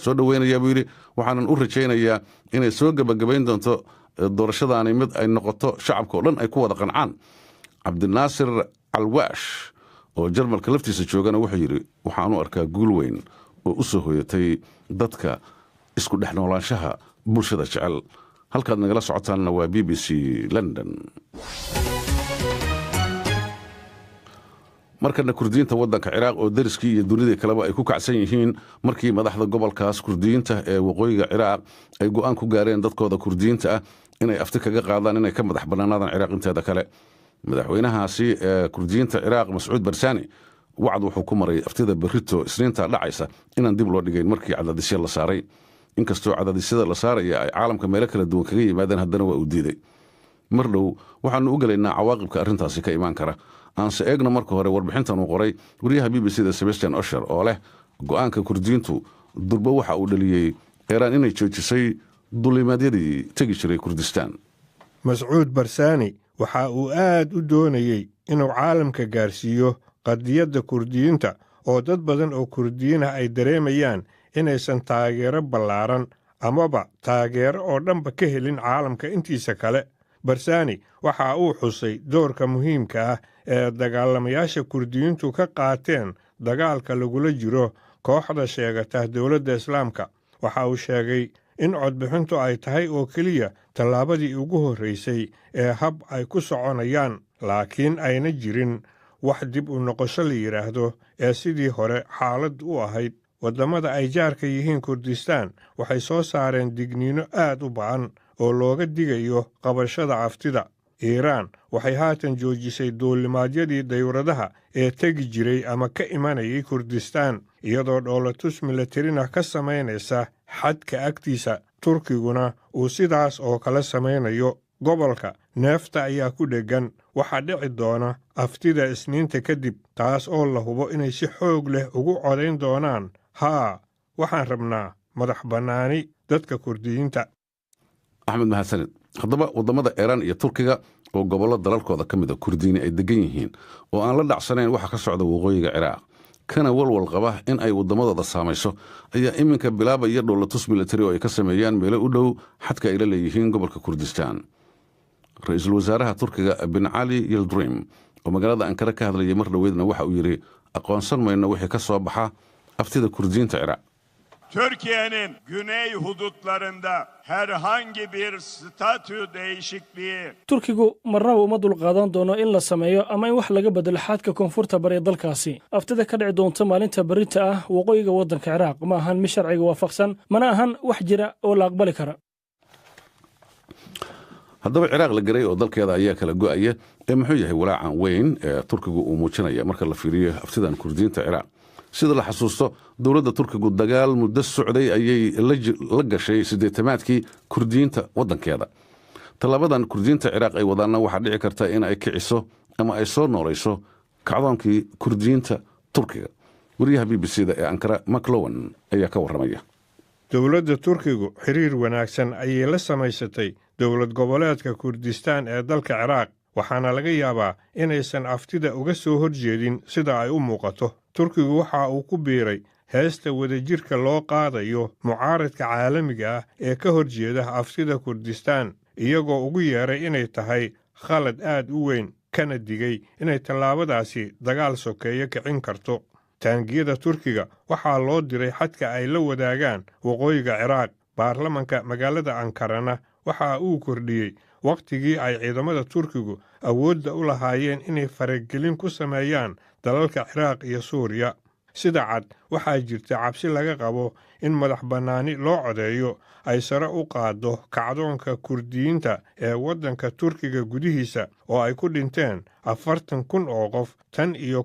Soo dhoweynayaa, buu yidhi, waxaanan u rajaynayaa inay soo gebagabayn doonto doorashadaani mid ay noqoto shacabka oo dhan ay ku wada qancaan. Cabdinaasir Calwaash oo Jarmalka laftiisa joogana wuxuu yidhi, waxaan u arkaa guul weyn oo u soo hoyatay dadka isku dhex noolaanshaha bulshada jecel. Halkaad nagala socotaanna waa BBC London. Markana Kurdiyiinta waddanka Ciraaq oo dariskii iyo dunidii kaleba ay ku kacsan yihiin markii madaxda gobolkaas Kurdiyiinta ee waqooyiga Ciraaq ay go'aan ku gaareen dadkooda Kurdiyiinta ah inay afti kaga qaadaan inay ka madax bannaanaadaan Ciraaq inteeda kale. Madaxweynahaasi ee Kurdiyiinta Ciraaq, Mascuud Barsani, wacd wuxuu ku maray aftida berrito Isniinta dhacaysa inaan dib loo dhigayn markii cadaadisyo la saaray. Inkastoo cadaadisyada la saaraya ay caalamka meelo kala duwan kaga yimaadeen, haddana waa uu diiday. Mar dhow waxaanu u gelaynaa cawaaqibka arrintaasi ka imaan kara. Aanse eegno marka hore warbixintan uu qoray wariyaha BBC da Sebastian Osher oo leh go'aanka Kurdiyiintu durbo waxa uu dhaliyey Eeraan inay joojisay duulimaadyadii tegi jiray Kurdistaan. Mascuud Barsaani waxa uu aad u doonayey inuu caalamka gaarsiiyo qadiyadda Kurdiyiinta, oo dad badan oo Kurdiyiin ah ay dareemayaan inaysan taageero ballaaran amaba taageero oo dhanba ka helin caalamka intiisa kale. Barsaani waxa uu xusay doorka muhiimka ah ee dagaalamayaasha Kurdiyiintu ka qaateen dagaalka lagula jiro kooxda sheegata Dowladda Islaamka. Waxa uu sheegay in codbixintu ay tahay oo keliya tallaabadii ugu horraysay ee hab ay ku soconayaan, laakiin ayna jirin wax dib u noqosho la yidhaahdo ee sidii hore xaaladdu u ahayd. Waddamada ay jaarka yihiin Kurdistaan waxay soo saareen digniino aad u ba'an oo looga digayo qabashada aftida. Iiraan waxay haatan joojisay duulimaadyadii dayuuradaha ee tegi jiray ama ka imanayay Kurdistaan, iyadoo dhoolatus milatarina ka samaynaysa xadka agtiisa. Turkiguna uu sidaas oo kale samaynayo. Gobolka neefta ayaa ku dheggan waxaa dhici doona aftida Isniinta kadib, taas oo la hubo inay si xoog leh ugu codayn doonaan haa, waxaan rabnaa madax bannaani dadka Kurdiyiinta. Axmed, mahadsanid. Haddaba waddamada Iiraan iyo Turkiga oo gobollo dalalkooda ka mida Kurdiini ay degan yihiin oo aan la dhacsanayn waxa ka socda waqooyiga Ciraaq, kana walwal qaba in ay waddamadooda saamayso, ayaa iminka bilaabaya dhoolatus militari oo ay ka sameeyaan meelo u dhow xadka ay la leeyihiin gobolka Kurdistaan. Ra-iisul wasaaraha Turkiga Bin Cali Yildrim oo magaalada Ankara ka hadlayay mar dhoweydna waxa uu yidhi, aqoonsan mayno wixii ka soo baxa aftida Kurdiyiinta Ciraaq. Türkiye'nin güney hudutlarında herhangi bir statü değişikliği Turkigu marnaba uma dulqaadan doono in la sameeyo ama in wax laga bedelo xadka koonfurta bari ee dalkaasi. Aftida ka dhici doonta maalinta berrita ah waqooyiga waddanka Ciraaq ma ahan mid sharciga waafaqsan, mana ahan wax jira oo la aqbali kara. Haddaba Ciraaq la garay oo dalkeeda ayaa kala go'aya ee muxuu yahay walaacan weyn ee Turkigu uu muujinaya marka la fiiriyo aftidan Kurdiyiinta Ciraaq? Sida la xasuusto, dowladda Turkigu dagaal muddo socday ayay la gashay siddeetamaadkii Kurdiyiinta waddankeeda. Tallaabadan Kurdiyiinta Ciraaq ay wadaanna waxaa dhici karta in ay kiciso ama ay soo noolayso kacdoonkii Kurdiyiinta Turkiga. Wariyaha BBC da ee Ankara, Maclowan, ayaa ka warramaya. Dowladda Turkigu xiriir wanaagsan ayay la samaysatay dowlad goboleedka Kurdistaan ee dalka Ciraaq, waxaana laga yaabaa inaysan aftida uga soo horjeedin sida ay u muuqato. Turkigu waxa uu ku biiray heesta wadajirka loo qaadayo mucaaradka caalamiga ah ee ka horjeeda aftida Kurdistaan, iyagoo ugu yeeray inay tahay khalad aad u weyn, kana digay inay tallaabadaasi dagaal sokeeyo kicin karto. Taangiyada Turkiga waxaa loo diray xadka ay la wadaagaan waqooyiga Ciraaq. Baarlamanka magaalada Ankarana waxa uu kordhiyey wakhtigii ay ciidamada Turkigu awoodda u lahaayeen inay faragelin ku sameeyaan dalalka Ciraaq iyo Suuriya. Sida cad, waxaa jirta cabsi laga qabo in madax bannaani loo codeeyo ay sare u qaaddo kacdoonka Kurdiyiinta ee waddanka Turkiga gudihiisa, oo ay ku dhinteen 40,000 oo qof tan iyo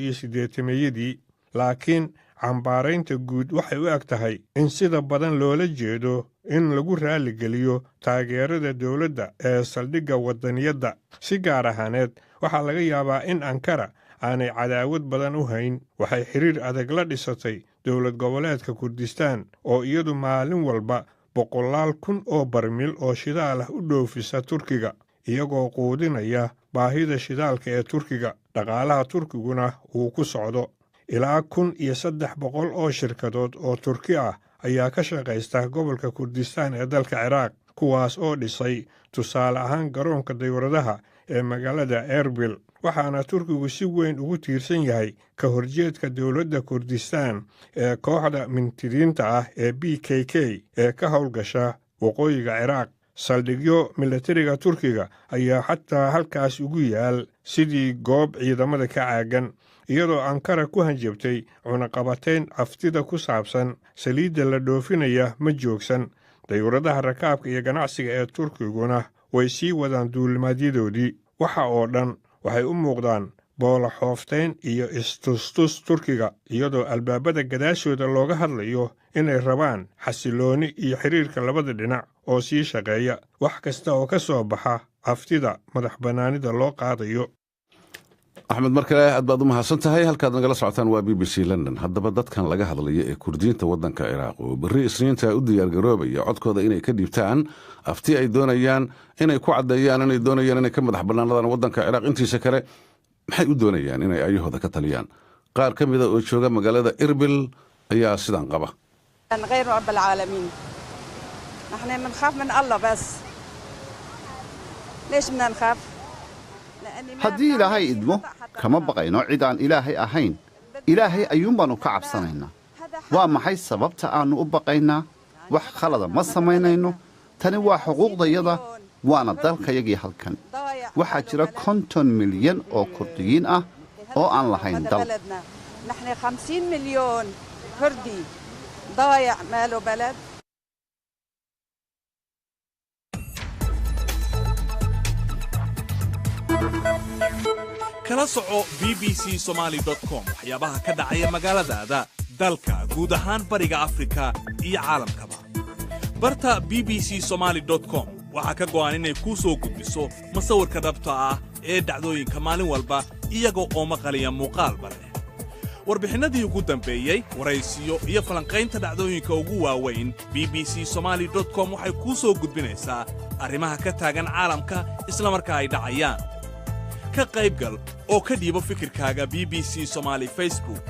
1980-meeyadii. Laakiin cambaaraynta guud waxay u eg tahay in sida badan loola jeedo in lagu raaligeliyo taageerada dowladda ee saldhigga waddaniyadda. Si gaar ahaaneed, waxaa laga yaabaa in Ankara aanay cadaawad badan u hayn. Waxay xiriir adag la dhisatay dowlad goboleedka Kurdistaan, oo iyadu maalin walba boqolaal kun oo barmil oo shidaal ah u dhoofisa Turkiga, iyagoo quudinaya baahida shidaalka ee Turkiga, dhaqaalaha Turkiguna uu ku socdo. Ilaa 1300 oo shirkadood oo Turki ah ayaa ka shaqaysta gobolka Kurdistaan ee dalka Ciraaq, kuwaas oo dhisay tusaale ahaan garoonka dayuuradaha ee magaalada Erbil. Waxaana Turkigu si weyn ugu tiirsan yahay ka horjeedka dowladda Kurdistaan ee kooxda mintidiinta ah ee PKK ee ka howlgasha waqooyiga Ciraaq. Saldhigyo milatariga Turkiga ayaa xataa halkaas ugu yaal sidii goob ciidamada ka caagan, iyadoo Ankara ku hanjabtay cunaqabatayn aftida ku saabsan saliidda la dhoofinaya ma joogsan. Dayuuradaha rakaabka iyo ganacsiga ee Turkiguna way sii wadaan duulimaadyadoodii. Waxa oo dhan waxay u muuqdaan boola xooftayn iyo istustus Turkiga, iyadoo albaabada gadaashooda looga hadlayo inay rabaan xasilooni iyo xiriirka labada dhinac oo sii shaqeeya, wax kasta oo ka soo baxa aftida madax bannaanida loo qaadayo. Axmed, mar kale aad baad u mahadsan tahay. Halkaad nagala socotaan waa BBC London. Haddaba, dadkan laga hadlaya ee Kurdiyiinta waddanka Ciraaq oo berri Isniinta u diyaargaroobaya codkooda inay ka dhiibtaan afti ay doonayaan inay ku caddeeyaan inay doonayaan inay ka madax bannaanadaan waddanka Ciraaq intiisa kale, maxay u doonayaan inay ayahooda ka taliyaan? Qaar ka mida oo jooga magaalada Irbil ayaa sidan qaba. غير رب العالمين، نحن بنخاف من الله، بس ليش بدنا نخاف؟ Haddii Ilaahay idmo, kama baqayno cid aan Ilaahay ahayn. Ilaahay ayuun baannu ka cabsanaynaa. Waa maxay sababta aannu u baqaynaa? Wax khalada ma samaynayno. Tani waa xuquuqdayada, waana dalkayagii. Halkan waxaa jira 50 milyan oo Kurdiyiin ah oo aan lahayn dal. نحن 50 مليون كردي ضايع ماله بلد. Kala soco bbcsomali.com waxyaabaha ka dhacaya magaaladaada, dalka, guud ahaan Bariga Afrika iyo caalamkaba. Barta bbcsomali.com waxaa ka go'an inay kuu soo gudbiso masawirka dhabta ah ee dhacdooyinka maalin walba, iyaga oo maqaliya muuqaalba leh. Warbixinnadii ugu dambeeyey, waraysiyo iyo falanqaynta dhacdooyinka ugu waaweyn, bbcsomali.com waxay kuu soo gudbinaysaa arrimaha ka taagan caalamka isla markaa ay dhacayaan. Ka qaybgal oo ka dhiibo fikirkaaga BBC Somali Facebook.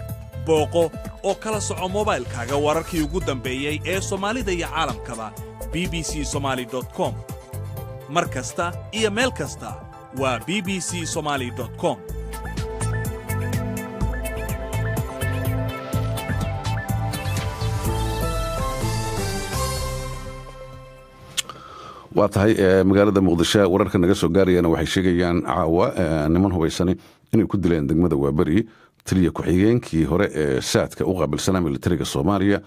Booqo oo kala soco mobaylkaaga wararkii ugu dambeeyey ee Soomaalida iyo caalamkaba bbcsomali.com. Mar kasta iyo meel kasta waa bbcsomali.com. Waa tahay. Magaalada Muqdisho wararka naga soo gaarayana waxay sheegayaan caawa niman hubaysani inay ku dileen degmada Waaberi taliya ku-xigeenkii hore ee saadka u qaabilsanaa militariga Soomaaliya,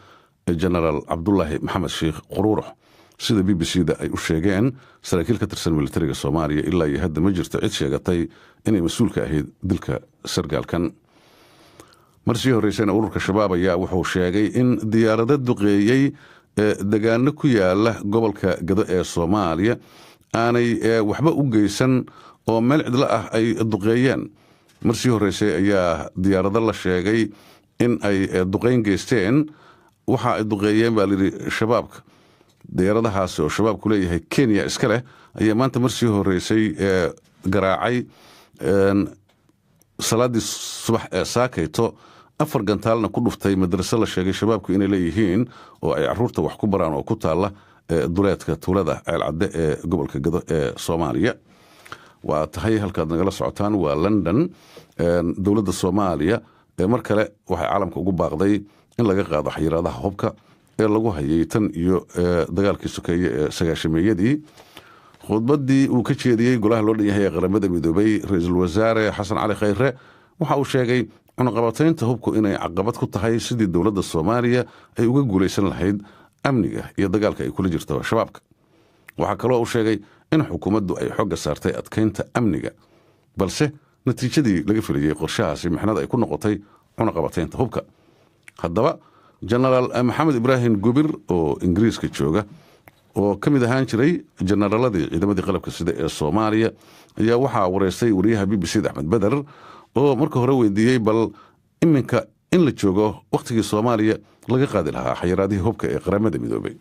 Genaraal Cabdulaahi Maxamed Sheikh Quruurax, sida BBC da ay u sheegeen saraakiil ka tirsan militariga Soomaaliya. Ilaa iyo hadda ma jirto cid sheegatay inay mas-uulka ahayd dilka sargaalkan. Marsii horreysayna ururka Shabaab ayaa wuxuu sheegay in diyaarado duqeeyey degaano ku yaala gobolka Gado ee Soomaaliya aanay waxba u geysan oo meel cidlo ah ay duqeeyeen. Marsii horreysay ayaa diyaarado la sheegay in ay duqeyn geysteen. Waxa ay duqeeyeen baa layidhi Shabaabka. Diyaaradahaasi oo Shabaabku leeyahay Kenya iska leh ayaa maanta marsii horreysay garaacay salaadii subax ee saakayto, afar gantaalna ku dhuftay madraso la sheegay Shabaabku inay leeyihiin oo ay caruurta wax ku baraan oo ku taalla duleedka tuulada Ceelcadde ee gobolka Gado ee Soomaaliya. Waa tahay. Halkaad nagala socotaan waa London. Dowladda Soomaaliya mar kale waxay caalamka ugu baaqday in laga qaado xayiraadaha hubka ee lagu hayay tan iyo dagaalkii sokeeye ee sagaashameeyadii. Khudbaddii uu ka jeediyey golaha loo dhan yahay ee Qaramada Midoobay, ra-iisul wasaare Xasan Cali Khayre waxa uu sheegay cunaqabataynta hubku inay caqabad ku tahay sidii dowladda Soomaaliya ay uga guulaysan lahayd amniga iyo dagaalka ay kula jirto Shabaabka. Waxaa kaloo uu sheegay in xukuumaddu ay xooga saartay adkaynta amniga, balse natiijadii laga filayey qorshahaasi mixnada ay ku noqotay cunaqabataynta hubka. Haddaba, Jenaraal Maxamed Ibraahim Gubir oo Ingiriiska jooga oo ka mid ahaan jiray jenaraaladii ciidamadii qalabka sida ee Soomaaliya ayaa waxaa wareystay wariyaha BBC da Axmed Beder, oo marka hore weydiiyey bal iminka in la joogo wakhtigii Soomaaliya laga qaadi lahaa xayiraadihii hubka ee Qaramada Midoobay.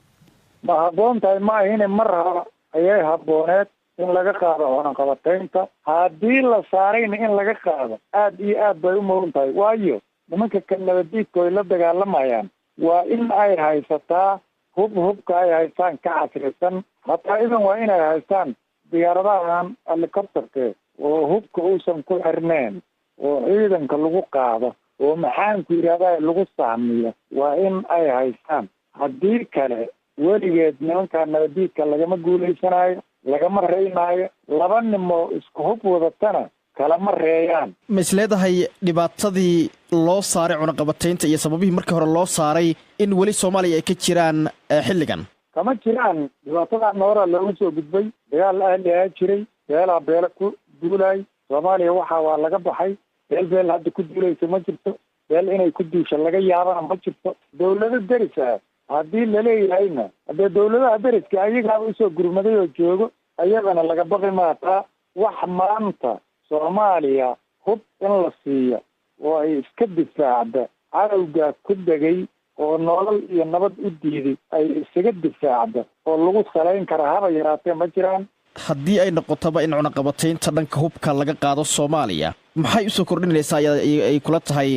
Ma habboon tahay? Ma ahine, mar hore ayay habbooneed in laga qaado cunaqabataynta. Haddii la saarayna in laga qaado aad iyo aad bay u mudan tahay, waayo Nimanka ka nabadiidka ay la dagaalamayaan waa in ay haysataa hub, hubka ay haystaan ka casrisan. Hataa idan waa inay haystaan diyaaradahan helicopterka oo hubka uusan ku xirneen oo ciidanka lagu qaado oo, maxaanku yidhahdaa, lagu sahmiyo, waa in ay haystaan. Haddii kale weligeed nimanka nabadiidka lagama guulaysanaayo, lagama reynaayo. Laba nimoo isku hub wadatana kalama reeyaan. Ma is leedahay dhibaatadii loo saaray cunaqabataynta iyo sababihii markii hore loo saaray in weli Soomaaliya ay ka jiraan xilligan? Kama jiraan. Dhibaatadan horaa looga soo gudbay. Dagaal ahli ahaa jiray, beelaa beele ku duulaay. Soomaaliya waxa waa laga baxay. Beel beel hadda ku duulaysa ma jirto, beel inay ku duusha laga yaabana ma jirto. Dawlado deris ah haddii laleeyahayna, haddee dawladaha deriska ayagaaba usoo gurmaday oo joogo, ayadana laga baqi maataa. Wax maanta Soomaaliya hub in la siiyo oo ay iska difaacda cadowgaa ku degay oo nolol iyo nabad u diiday, ay isaga difaacda oo lagu salayn karaa haba yaraatee ma jiraan. Haddii ay noqotoba in cunaqabataynta dhanka hubka laga qaado Soomaaliya, maxay usoo kordhinaysaa ay kula tahay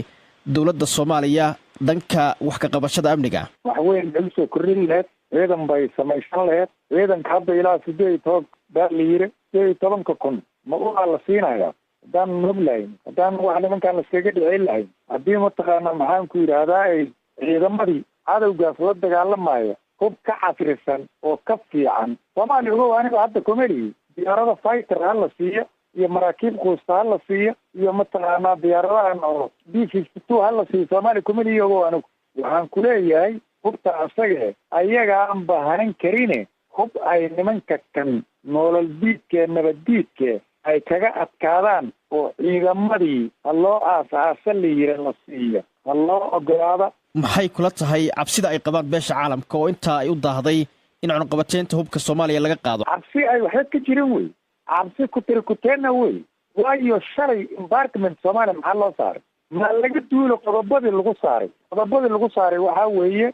dowladda Soomaaliya dhanka wax ka qabashada amniga? Wax weyn bay usoo kordhin laheyd. Ciidan bay samaysan laheyd. Ciidanka hadda ilaa 18 baa la yiri. 18,000 ma uaa la siinaya haddaan nog lahayn, haddaan wax nimankaan laskaga dhicin lahayn, haddii mataqaana, maxaan ku yidhaahdaa, ay ciidamadii cadowgaas la dagaalamaya hub ka casrisan oo ka fiican Soomaaliya? Ogow, aniga hadda comedy diyaarada fighter ha la siiyo iyo maraakiib quusta ha la siiyo iyo mataqaanaa diyaaradahan oo B-52 ha la siiyo Soomaaliya comedy. Ogow, anigu waxaan kuleeyahay hubta asage ayagaan bahanan karine, hub ay nimanka kan noolal diidkee nabaddiidkee ay kaga adkaadaan oo ciidamadii ha loo aas-aasa la yiri la siiyo, ha loo ogolaada. Maxay kula tahay cabsida ay qabaan beesha caalamka oo intaa ay u daahday in cunaqabateynta hubka Soomaaliya laga qaado? Cabsi ay waxba ka jirin wey, cabsi ku tiri kuteenna wey. Waayo, shalay embargo Soomaaliya maxaa loo saaray? Ma laga duulo qodobadii lagu saaray? Qodobadii lagu saaray waxaa weeye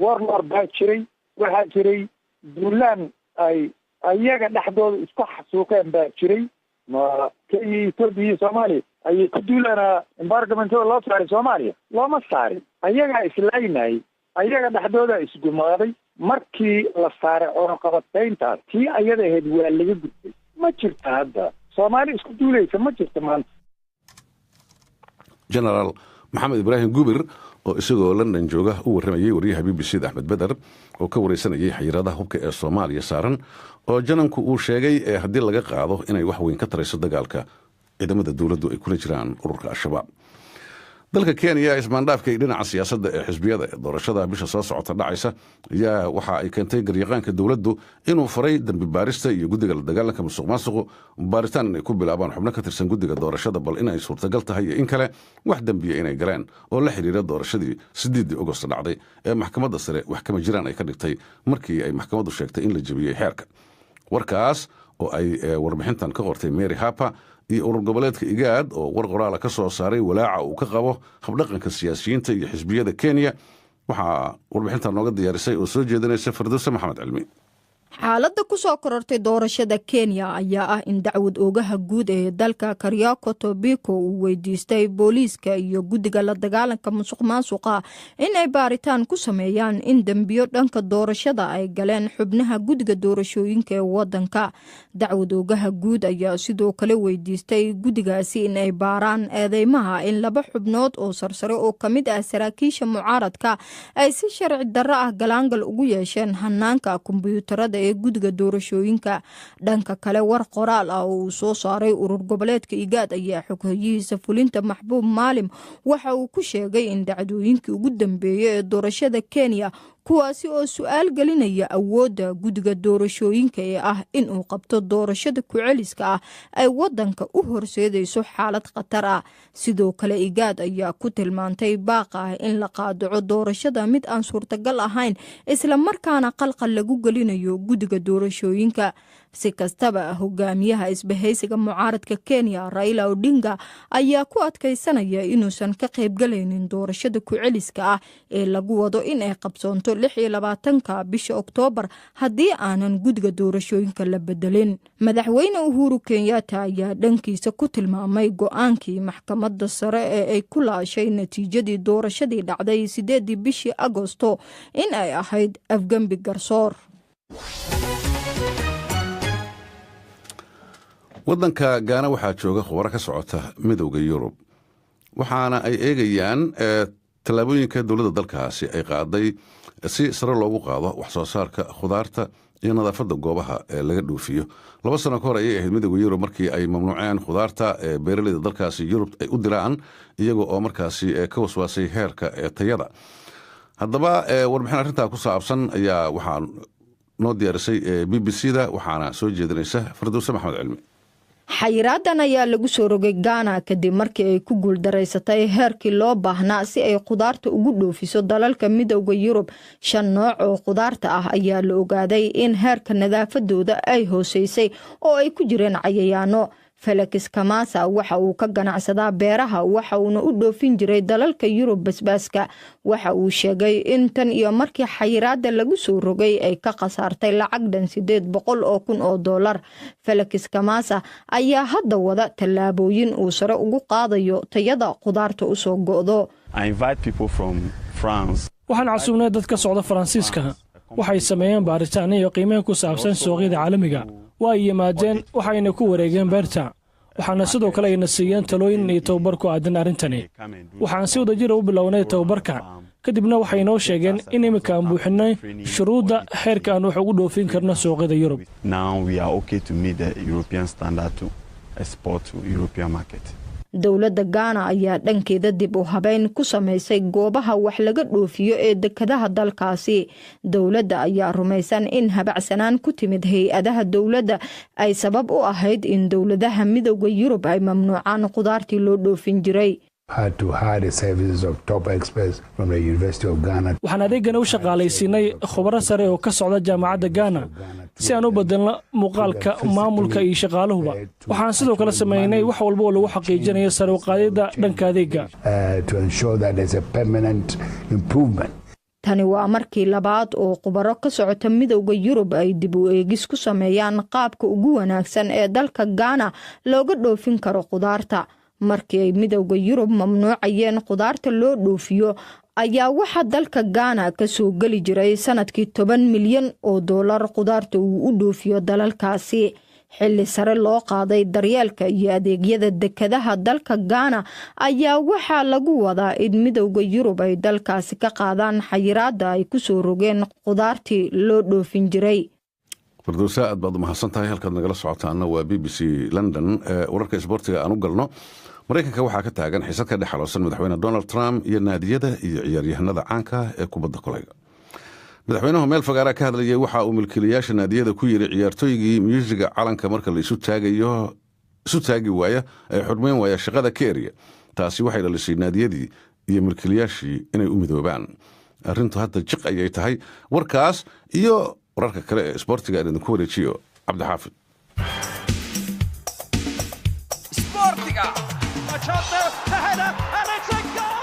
warlord baa jiray, waxaa jiray duulaan ay ayaga dhexdooda isku xasuuqeen baa jiray. Ma Kenya, Etoobiya iyo Soomaaliya ayay ku duulaana embargomentada loo saaray? Soomaaliya looma saarin. Ayagaa islaynayay, ayaga dhexdooda isgumaaday. Markii la saaray cunaqabatayntaas, tii ayada ahayd waa laga gudbay. Ma jirta hadda Soomaali isku duulaysa, ma jirta maanta. Genaraal Maxamed Ibraahim Gubir oo isagoo London jooga u warramayey waryaha BBC da Axmed Beder oo ka wareysanayay xayiraadaha hubka ee Soomaaliya saaran, oo jananku uu sheegay ee haddii laga qaado inay wax weyn ka tarayso dagaalka ciidamada dowladdu ay kula jiraan ururka Al-Shabaab. Dalka Kenya, ismaandhaafka iyo dhinaca siyaasadda ee xisbiyada ee doorashada bisha soo socota dhacaysa ayaa waxa ay keentay garyaqaanka dowladdu inuu faray dembi baarista iyo guddiga la dagaalanka musuq maasuqu baaritaan inay ku bilaabaan xubno ka tirsan guddiga doorashada, bal inay suurtagal tahay iyo in kale wax dembiya inay galeen oo la xiriira doorashadii 8-dii Ogost dhacday ee maxkamadda sare wax kama jiraan ay ka dhigtay markii ay maxkamaddu sheegtay in la jebiyey xeerka. Warkaas oo ay warbixintan ka qortay Mary Harper iyo urur goboleedka IGAD oo war qoraala ka soo saaray walaaca uu ka qabo habdhaqanka siyaasiyiinta iyo xisbiyada Kenya, waxaa warbixintan nooga diyaarisay oo soo jeedinaysa Firdowse Maxamed Cilmi. Xaaladda ku soo korortay doorashada Kenya ayaa ah in dacwad oogaha guud ee dalka Kariako Tobiko uu weydiistay booliiska iyo guddiga la dagaalanka musuq maasuqa in ay baaritaan ku sameeyaan in dembiyo dhanka doorashada ay galeen xubnaha guddiga doorashooyinka ee wadanka. Dacwad oogaha guud ayaa sidoo kale weydiistay guddigaasi in ay baaraan eedeymaha in laba xubnood oo sarsare oo kamid ah saraakiisha mucaaradka ay si sharci darro ah galaangal ugu yeesheen hanaanka kombiyuutarada ee guddiga doorashooyinka. Dhanka kale, war qoraal ah oo uu soo saaray urur goboleedka IGAD ayaa xoghayihiisa fulinta Maxbuub Maalim waxa uu ku sheegay in dhacdooyinkii ugu dambeeyey ee doorashada Kenya, kuwaasi oo su-aal gelinaya awoodda guddiga doorashooyinka ee ah inuu qabto doorashada ku-celiska ah, ay wadanka u horseedayso xaalad khatar ah. Sidoo kale, IGAD ayaa ku tilmaantay baaqa ah in la qaadaco doorashada mid aan suurtagal ahayn, isla markaana qalqal lagu gelinayo guddiga doorashooyinka. Si kastaba, hogaamiyaha isbahaysiga mucaaradka Kenya, Raila Odinga, ayaa ku adkaysanaya inuusan ka qaybgalaynin doorashada ku-celiska ah ee lagu wado in ay qabsoonto 26-ka bisha Oktoobar haddii aanan guddiga doorashooyinka la bedelin. Madaxweyne Uhuru Kenyatta ayaa dhankiisa ku tilmaamay go-aankii maxkamadda sare ee ay ku laashay natiijadii doorashadii dhacday 8-dii bishii Agosto in ay ahayd afgembi garsoor. Waddanka Gaana waxaa jooga khubaro ka socota Midowda Yurub, waxaana ay eegayaan tallaabooyinka dowladda dalkaasi ay qaaday si sare loogu qaado wax soo saarka khudaarta iyo nadaafadda goobaha ee laga dhoofiyo. 2 sano ka hor ayay ahayd Midowda Yurub markii ay mamnuuceen khudaarta ee beeraleyda dalkaasi Yurub ay u diraan, iyaga oo markaasi ka waswaasay heerka ee tayada. Haddaba, warbixin arrintaa ku saabsan ayaa waxaa noo diyaarisay BBC da, waxaana soo jeedinaysa Fardowse Maxamed Cilmi. Xayiraadan ayaa lagu soo rogay Gaana kadib markii ay ku guuldaraysatay heerkii loo baahnaa si ay khudaarta ugu dhoofiso dalalka Midowda Yurub. Shan nooc oo khudaarta ah ayaa la ogaaday in heerka nadaafadooda ay hooseysay oo ay ku jireen cayayaano. Felix Kamasa waxa uu ka ganacsadaa beeraha, waxa uuna u dhoofin jiray dalalka Yurub basbaaska. Waxa uu sheegay in tan iyo markii xayiraada lagu soo rogay ay ka khasaartay lacag dhan $800,000. Felix Kamasa ayaa hadda wada tallaabooyin uu sare ugu qaadayo tayada khudaarta usoo go'do. Waxaan casuumnay dad ka socda Faransiiska. Waxay sameeyeen baaritaan iyo qiimeyn ku saabsan suuqyada caalamiga. Waa ay yimaadeen, waxayna ku wareegeen beerta, waxaana sidoo kale ayna siiyeen talooyin iyo tababar ku aadan arrintani. Waxaan si wadajira u bilownay tababarka, kadibna waxay noo sheegeen in iminka aan buuxinnay shuruudda heerka aan wax ugu dhoofin karno suuqyada Yurub. Now we are okay to meet the European standard to export to European market. Dowladda Gaana ayaa dhankeeda dib u habeyn ku samaysay goobaha wax laga dhoofiyo ee dekadaha dalkaasi. Dowladda ayaa rumaysan in habacsanaan ku timid hay-adaha dowladda ay sabab u ahayd in dowladaha Midowda Yurub ay mamnuucaan khudaartii loo dhoofin jiray. Waxaan adeegana u shaqaalaysiinay khubaro sare oo ka socda Jaamacadda Gaana si aan u bedelno muuqaalka maamulka iyo shaqaaluhuba. Waxaan sidoo kale sameynay wax walba oo lagu xaqiijinayo sare u qaadidda dhanka adeegga. Tani waa markii labaad oo khubaro ka socota Midowda Yurub ay dib u eegis ku sameeyaan qaabka ugu wanaagsan ee dalka Gaana looga dhoofin karo khudaarta. Markii ay Midowda Yurub mamnuucayeen khudaarta loo dhoofiyo ayaa waxaa dalka Gaana ka soo geli jiray sanadkii $10 milyan khudaarta uu u dhoofiyo dalalkaasi. Xilli sare loo qaaday daryeelka iyo adeegyada dekadaha dalka Gaana ayaa waxaa lagu wadaa in Midowda Yurub ay dalkaasi ka qaadaan xayiraada ay kusoo rogeen khudaartii loo dhoofin jiray. Fardowsa, aad baad u mahadsan tahay. Halkaad nagala socotaana waa BBC London. Wararka isboortiga aan u galno. Maraykanka waxaa ka taagan xiisad ka dhex xaloosan Madaxweyne Donald Trump iyo naadiyada iyo ciyaaryahanada caanka ee kubadda kolayga. Madaxweynuhu meel fagaaraa ka hadlayay waxa uu milkiilayaasha naadiyada ku yidhi ciyaartooygii myuusiga calanka marka la isu taagayo isu taagi waaya ee xurmeyn waaya shaqada ka erya. Taasi waxay dhalisay naadiyadii iyo milkiilayaashii inay u midoobaan. Arrintu hadda jiq ayay tahay. Warkaas iyo wararka kale ee isboortiga aan idinku wareejiyo Cabdixaafid. Sportiga. A chance there, the header, and it's a goal!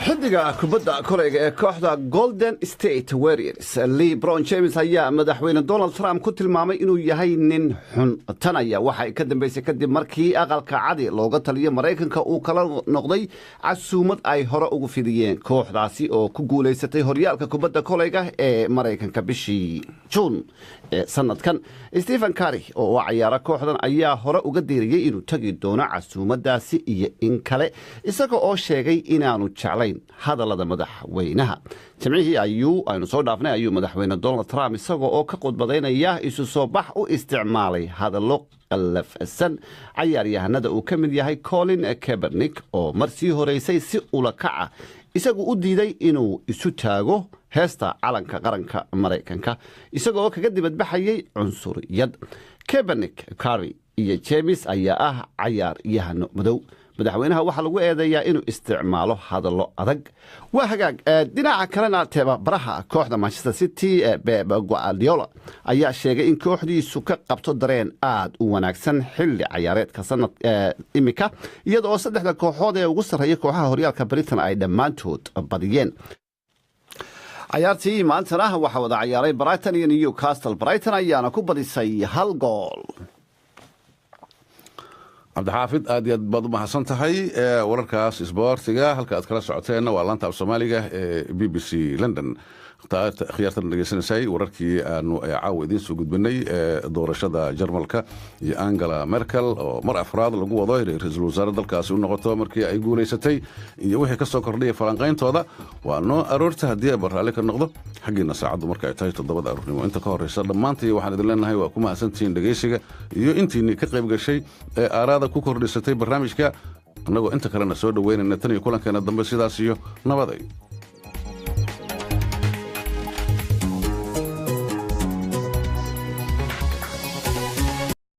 Xidiga kubadda kolayga ee kooxda Golden State Warriors, LeBron James, ayaa Madaxweyne Donald Trump ku tilmaamay inuu yahay nin xun. Tan ayaa waxay ka dambeysay kadib markii Aqalka Cadi looga taliyo Maraykanka uu kala noqday casuumad ay hore ugu fidiyeen kooxdaasi oo ku guulaysatay horyaalka kubadda kolayga ee Maraykanka bishii Juun ee sanadkan. Stephen Curry oo u cayaara kooxdan ayaa hore uga diiriyey inuu tagi doono casuumadaasi iyo in kale, isaga oo sheegay inaanu jeclayn hadallada madaxweynaha. Jimcihii ayuu aynu soo dhaafnay ayuu Madaxweyne Donald Trump, isaga oo ka khudbadaynaya isu soo bax, u isticmaalay hadallo qallafsan cayaaryahanada uu ka mid yahay Colin Kaepernick, oo mar sii horeysay si ula kaca isagu u diiday inuu isu taago heesta calanka qaranka Maraykanka, isaga oo kaga dibadbaxayay cunsuriyad. Kaepernick, Curry iyo James ayaa ah cayaaryahano madow. Madaxweynaha waxaa lagu eedeeyaa inuu isticmaalo hadallo adag. Waa hagaag. Dhinaca kalena, tababaraha kooxda Manchester City, Pep Guardiola, ayaa sheegay in kooxdiisu ka qabto dareen aad u wanaagsan xilli cayaareedka sanad imika, iyada oo saddexda kooxood ee ugu sarreeya kooxaha horyaalka Britain ay dhammaantood badiyeen. Cayaartii maantana waxaa wada cayaaray Brighton iyo Newcastle. Brighton ayaana ku badisay 1 gool. Cabdixaafid, aad iyo aad baad u mahadsan tahay. Wararkaas isboortiga halka aad kala socoteenna waa laanta af Soomaaliga ee BBC London. Khiyaartan dhegeysanaysay, wararkii aanu caawa idiin soo gudbinay ee doorashada Jarmalka iyo Angela Merkel oo mar afraad lagu wado inay ra-iisul wasaare dalkaasi u noqoto markii ay guulaysatay, iyo wixii ka soo kordhaya falanqayntooda, waa noo aroorta haddii ay barraali ka noqdo, xaggiina saacaddu marka ay tahay 7da aroornimo. Inta ka horreysa, dhammaantii waxaan idin leenahay waa ku mahadsantihiin dhegeysiga iyo intiinii ka qayb gashay ee aaraada ku kordhisatay barnaamijka, annagoo inta kalena soo dhoweynayna. Tan iyo kulankeena dambe, sidaas iyo nabaday.